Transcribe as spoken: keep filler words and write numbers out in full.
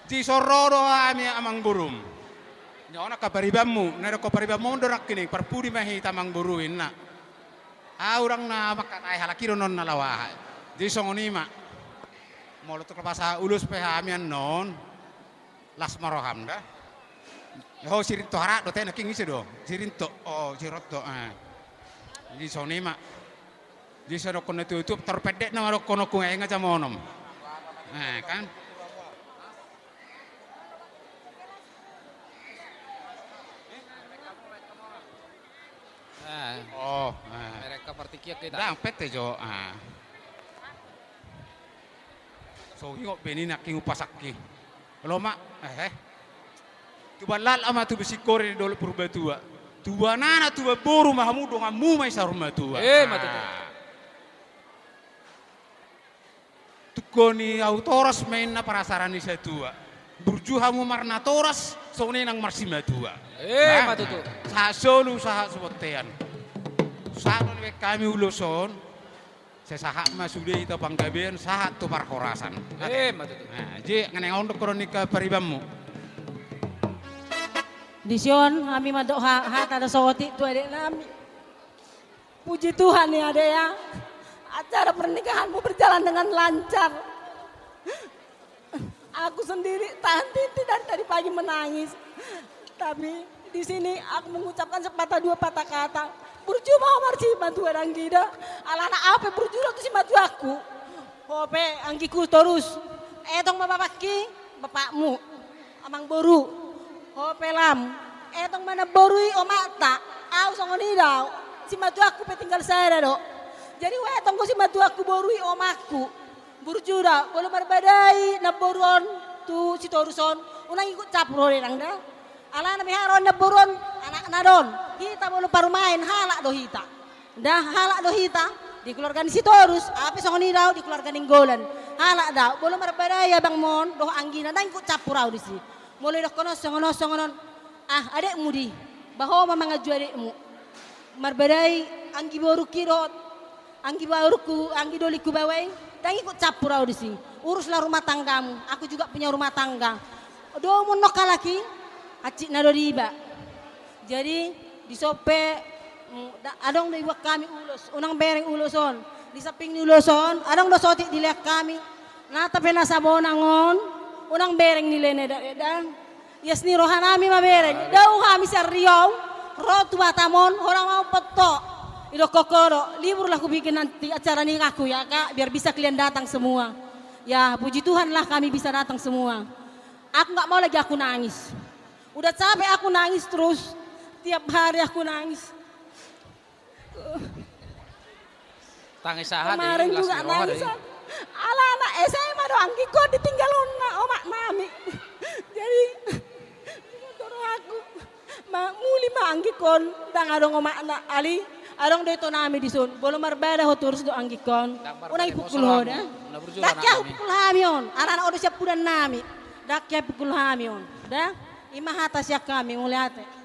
Dison ro do hami amangborum. Nyaon angka paribanmu, na didok paribanmu do nangkining, parpudi ma hita amangboru inna. Au ndang na mangkatai halak i do non na laho aha. Jadi songon i ma. Molo tung pasahat ulos pe hami annon. Las ma roham da. Ho Sirinto harat do te nangkining ise do. Sirinto, o Sironto. Jadi songon i ma. Jadi songon na tutup, tarpendek nama dohononku nga inga jamonom. Kan. O, mereka partingkian kita. Ndang pete jo. So ingot be ni nangkining umpasangki. Olo ma, eh. Tuba lalat ma tuba singkoru di dolok Purbatua. Tuba anak tuba boru ma hamu donganmu ma i saur matua. Eh, ma tutu. Tungkoni au toras ma inna parasara ni satua. Burju hamu marnatoras, songon i nang marsimatua. Eh, ma tutu. Sahat solu, sahat sibontean. Sahat on dibaen hami ulos on. Sai sahat ma sude hita panggabean, sahat tu parhorasan. Eh, ma tutu. Jadi, nganeng ahu dohonon ni angka paribanmu. Dison, hami mandok hata do saotik tu adek nami. Puji Tuhan ya, Dek, ya. Acara pernikahanmu berjalan dengan lancar. Aku sendiri tahan titi dari tadi pagi menangis. Tapi di sini aku mengucapkan sepatah dua patah kata. Burju ma ho marsimatua, dang gida. Alana au pe burju do tu simatuangku. Ho pe anggingku Sitorus. Etong ma bapakki, bapakmu. Amangboru, ho pe Lam, etong ma namboru i omakta, au songon i do au, simatuangku pe tinggal sada do. Jadi ho etong do simatuangku boru i omakku, burju do au, molo marbadai namboru on tu Sitorus on, unang ikut campur ho dang da. Alana miharo namboru on, anakna do on, hita molo parumaen halak do hita. Nda, halak do hita, di keluarga ni Sitorus, au pe songon i do au di keluarga ni Nainggolan. Halak do au, molo marbadai abangmu on dohot anggina, ndang ikut campur au disi. Molo didokkon on songon on, songon on, ah, adekmu di, bah ho ma mangajo adekmu. Marbadai anggi borungki dohot, anggi borungku, anggi dolingku baoa i, ndang ikut campur au disi. Uruslah rumah tanggamu, aku juga punya rumah tangga. Domu annon halak i, hansit na do diba. Jadi, dison pe, mm, da-, adong do dibuat hami ulos, unang bereng ulos on. Di samping ni ulos on, adong do saotik dilehon hami. Nata pe na sabonang on, unang bereng nilehon i da, da. Ias ni roha nami ma bereng. Dao hami sian Riau, ro tu Batam on, holan ma on poto. Didokkon ho do, libur lah kubikin nanti acara nikahku ya, Kak, biar bisa kalian datang semua. Ya, puji Tuhan lah kami bisa datang semua. Aku nggak mau lagi aku nangis. Udah capek aku nangis terus. Tiap hari aku nangis. Tangis aha dei, kemarin juga nangis aku. Alana S M A do anggingkon ditinggalonna omak nami. Jadi, molo tu rohangku, ma-, muli ma anggingkon, ndang adong omakna, alai adong do ito nami dison. Molo marbadai ho torus dohot anggingkon. Unang ipukul ho da. Ndang hea hupukul hami on. Alana on do siampudan nami. Ndang hea hupukul hami on. Da? I ma hata sian hami, mauliate.